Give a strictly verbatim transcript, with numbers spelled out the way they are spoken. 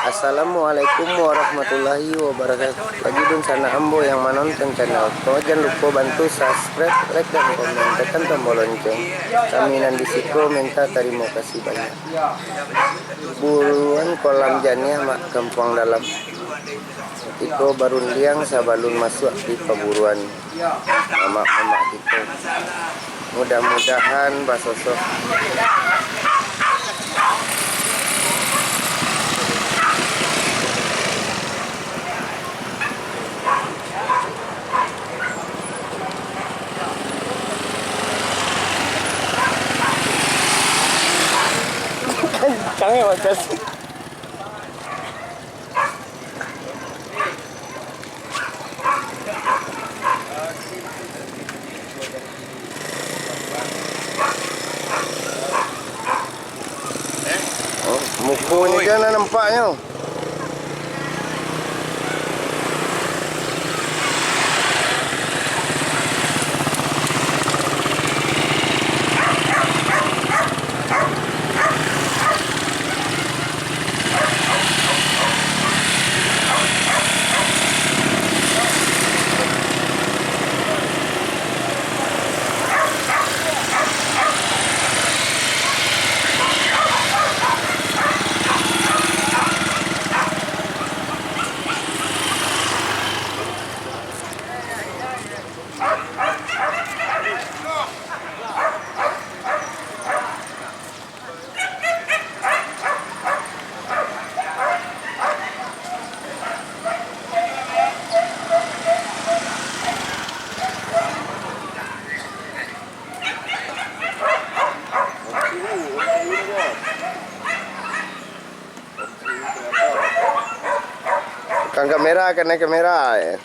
Assalamualaikum warahmatullahi wabarakatuh. Bagi dunsanak ambo yang manonton channel ko, jan lupo bantu subscribe, like, dan komen, tekan tombol lonceng. Kami nan di siko minta tarimo kasih banyak. Buruan Kolam Janiah, Mak, Kampuang Dalam. Iko barundiang sabalun masuak di paburuan mamak-mamak kito. Mudah-mudahan basosok. Kencang ya, Mas. Oh, mukonyo jan lah nampaknyo. Kan kamera, kanai kamera, eh.